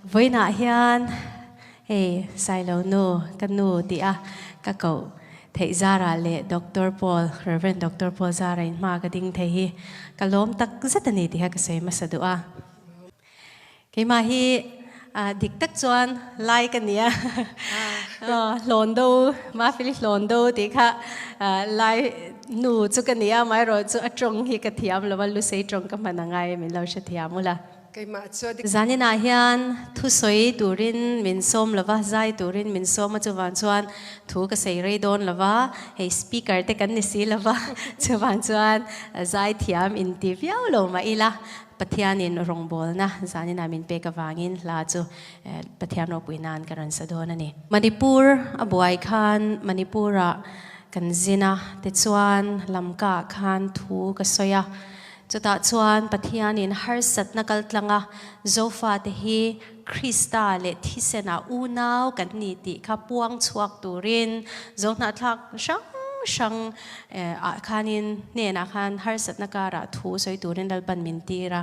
Vawiinah hian hei Sailo nu, ka nu tih a ka koh theih zarah leh Doctor Paul, Rev. Doctor Paul zara in hma ka ding thei hi ka lawm tak zet a ni tih kha ka sawi hmasa duh a. Keimah hi dik tak chuan lai ka nia, hlawn do, Mafeli hlawn do tih kha lai nu chu ka nia, amaherawhchu a tawng hi ka thiam lo a, lusei tawng ka hman angai min lo hrethiam ula. Zaninah hian thusawi turin min sawm lo va, zai turin min sawm a, chuvang chuan thu ka sawi rei dawn lo va, hei speaker te kan ni si lo va, chuvang chuan zai thiam inti viau lo mah ila, Pathianin rawngbawlna zaninah min pek avangin hla chu Pathian ropui nan ka rawn sa dawn a ni. Manipur a buai khan Manipur-ah kan zin a, tichuan Lamka-ah khan thu ka sawi a. Chutah chuan Pathianin harsatna kaltlanga Zofate hi Krista leh thisenah unau kan ni tih kha puang chhuak turin Zohnahthlak hrang hrang ah khanin hnenah khan harsatna karah thu sawi turin Lalpan min tir a.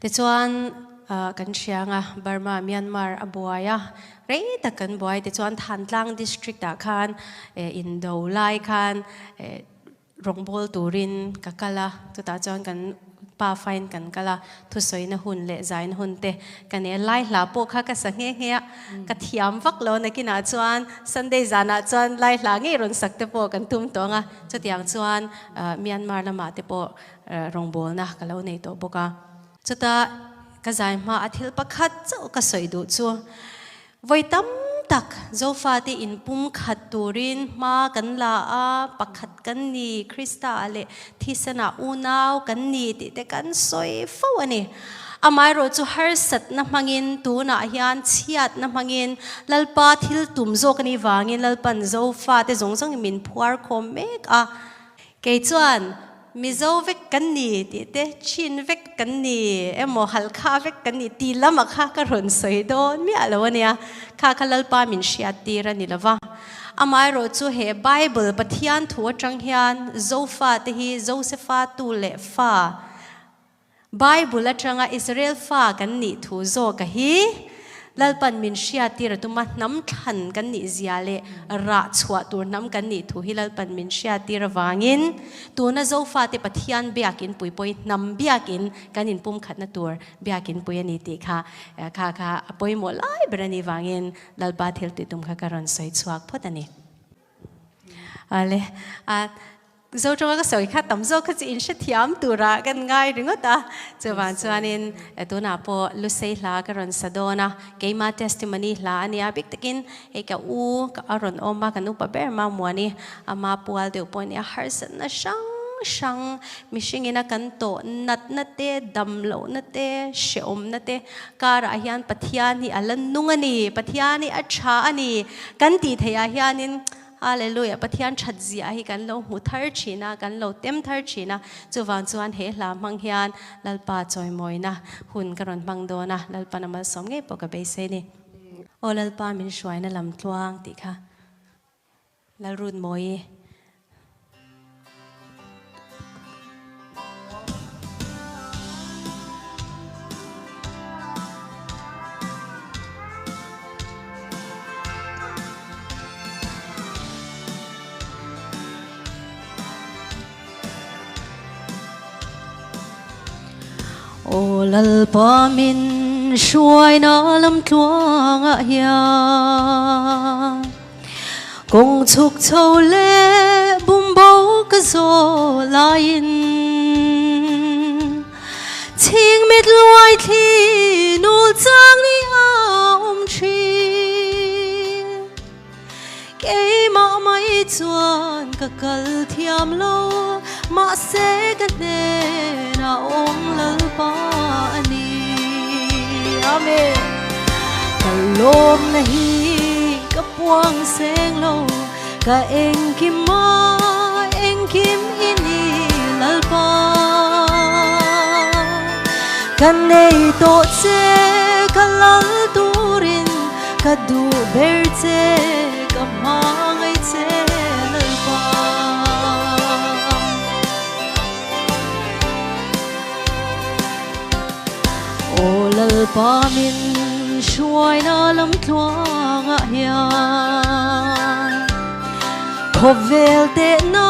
Tichuan kan hriang a, Burma, Myanmar a buai a, rei tak kan buai. Tichuan Thantlang District ah khan indo lai khan Rawngbawl turin ka kal a, chutah chuan kan pa fain kan kal a, thusawina hun leh zaina hun te ka nei a, lai hla pawh kha ka sa nghe nghe a, ka thiam vak lo nakinah chuan Sunday zanah chuan lai hla ngei rawn sak te pawh kan tum tawh ang a, chutiang chuan Myanmar lamah te pawh rawngbawlna ka lo nei tawh bawk a. Chutah ka zai hma a thil pakhat chauh ka sawi duh chu Vawi tam tak Zofate inpum khat turin hma kan la a, pakhat kan ni, Krista-ah leh thisenah unau kan ni tih te kan sawi fo a ni. Amaherawh chu harsatna hmangin tunah hian chhiatna hmangin Lalpa thil tum zawk a nih vangin Lalpan Zofate zawng zawngin min phuar khawm mek a. Kei chuan Mizo vek kan ni tih te, Chin vek kan ni emaw Halkha vek kan ni tih lamah kha ka rawn sawi dawn miah lo a nia. Kha kha Lalpa min hriat tir a ni lo va. Amaherawh chu he Bible Pathian thu atang hian Zofa te hi Josefa tu leh fa, Bible atanga Israel fa kan nih thu zawka hi Lalpan min hriattir a tum a, hnam thlan kan nih zia leh rah chhuah tur hnam kan nih thu hi Lalpan min hriattir avangin tuna Zofate Pathian biakin pui pawhin hnam biakin kan inpumkhatna tur biakin pui a ni tih kha kha kha a pawimawh lai ber a nih vangin Lalpa thil tih tum kha ka rawn sawi chhuak phawt a ni. Ale a. Zoṭawnga ka sawi kha tam zawk kha chu in hrethiam turah kan ngai ringawt a, chuvang chuanin tunah pawh Lusei hla ka rawn sa dawn a, keima testimony hla a nia, bik takin hei ka u a rawn awm a, kan upa ber Mamuani, ama pual deuh pawh a nia, harsatna hrang hrang mihringin a kan tawh natna te, dam lohna te, hrehawmna te karah hian Pathian hi a la nung a ni, Pathian hi a tha a ni kan tih theih ah hianin Hallelujah, Pathian that zia hi kan lo hmu thar thin a, kan lo tem thar thin a, chuvang chuan he hla hmang hian Lalpa chawimawina hun ka rawn hmang dawn a, Lalpan a malsawm ngei pawh ka beisei ni. Aw Lalpa min hruaina lam tluang tih kha Lalrutmawii. Aw Lalpa min hruaina lam tluangah hian Kawng chhuk chho leh bumbo ka zawh laiin Chhingmit luai thli nul chang ni a awm thin. Keimah mai chuan ka kal thiam lo, mahse ka hnenah awm Lalpa a ni. Amen. Ka lawmna hi ka puang seng lo, ka engkim a engkim i ni Lalpa. Ka nei tawh che ka lal turin ka duh ber che ka hmangaih che Lalpa. Aw Lalpa min hruaina lam tluangah hian khawvel tehna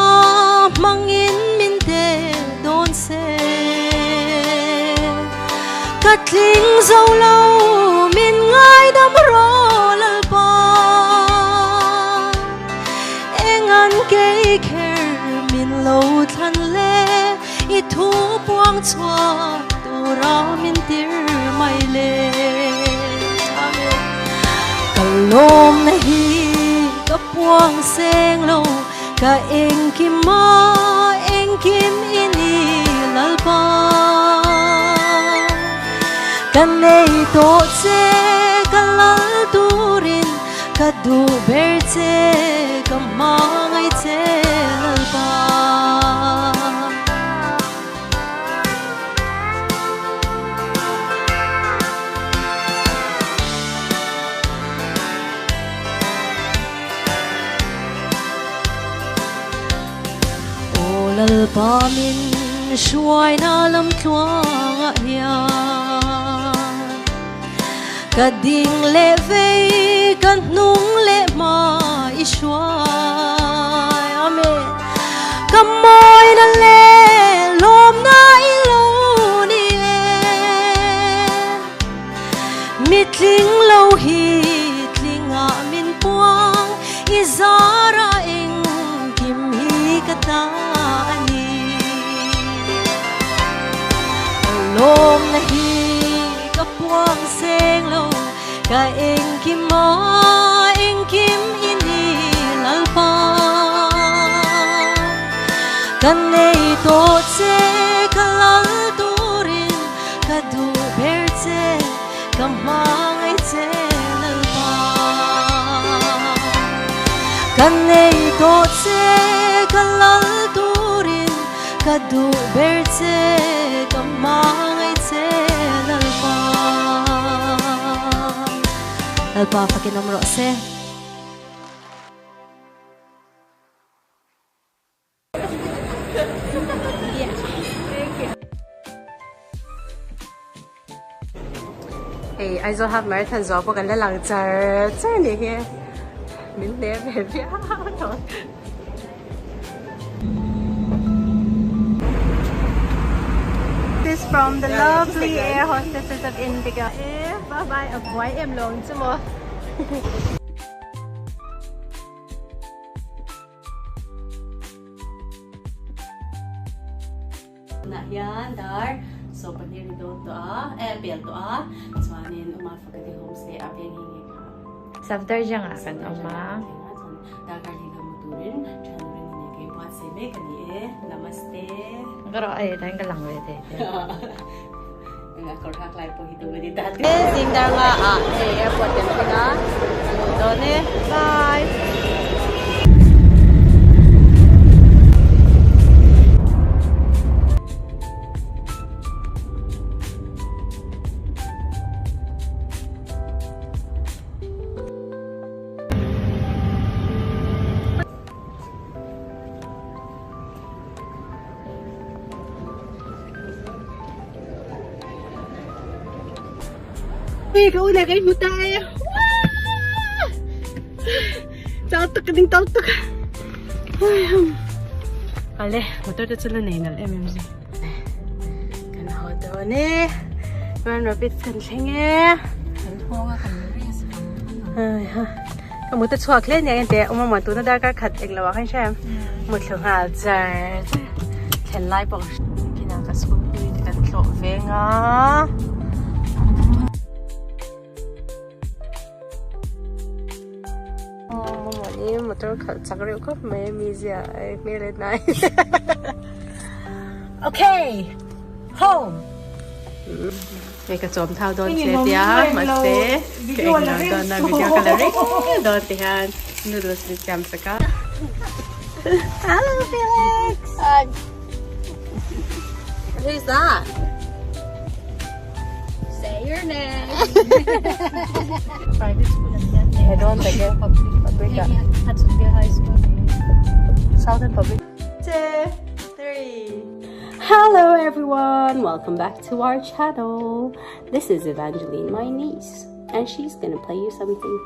hmangin min teh dawn se. Ka tling zo lo min ngaidam rawh Lalpa. Eng an kei kher min lo thlan le i thu puang chhuak tura min tir mai le. Amen. Ka lawmna hi ka puang seng lo ka engkim a engkim i ni Lalpa. Ka nei tawh che ka lal turin Ka duh ber che, ka hmangaih che Lalpa. Aw Lalpa min hruaina lam tluangah hian. Ka ding leh vei ka hnung leh hma i hruai. Amen. Ka mawina leh lawmna i lo ni e. Mi tling lo hi tlingah min puang i zara engkim hi ka ta a ni. Ka lawmna hi Ka puang seng lo, ka engkim a engkim i ni Lalpa. Ka nei tawh che, ka lal turin ka duh ber che, ka hmangaih che Lalpa. Ka nei tawh che, ka lal turin Ka duh ber che, ka hmangaih che Lalpa. Lalpa fakin awm rawh se. Hei Aizawl Half Marathon zawh pawh kan la lang char char a nih hi min hle ve viau tawh. This from the lovely air hostesses of Indigo. Eh, bye bye, a buai em lawng chu maw. Tunah hian dar 12 ri dawn tawh a, eh pel tawh a, chuanin Uma Fakati Homestay a veng hi nge kha. Safdarjung ah kan awm a. Chuan darkar li ka mu turin thian rin a nei ka inbuatsaih mek a ni e. Namaste. Ka rawh ei tain ka lang ve thei te. Engah kawr hak lai pawh hi tum a ni ta te. Zing dar nga ah hei airport kan thleng a, ka lut dawn e. Bye. Ka u le ka i hmu ta e. Chau tuk ka ding tau tuk. Ale, motor te chu la nei nalh em em zui. Kan haw dawn e. Grand Rapids kan thleng e. Kan hawng a kan risk ang. Ka mut a chhuak hle nia engte awm a tuna darkar khat englo ah khan hria em mut thlu nghal char char thlen lai pawh kinah ka school pui te kan tlawh veng a. Mawni motor khalh chak reuh khawp mai a mizia hmel a hnai. Okay home. Hei ka chawm thau dawn che tia mahse ka eng lo dawn a video ka la reng dawn ti hian noodles min siam sak a. Hello Felix. Hi. Who's that? Say your name. Private school an nia. He dawn tak e. Public. Public ah. Hudsonville High School. Southern Public. 2, 3. Hello everyone, welcome back to our channel. This is Evangeline, my niece. And she's gonna play you something.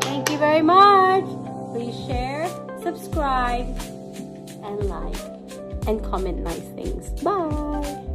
Thank you very much. Please share, subscribe, and like, and comment nice things. Bye.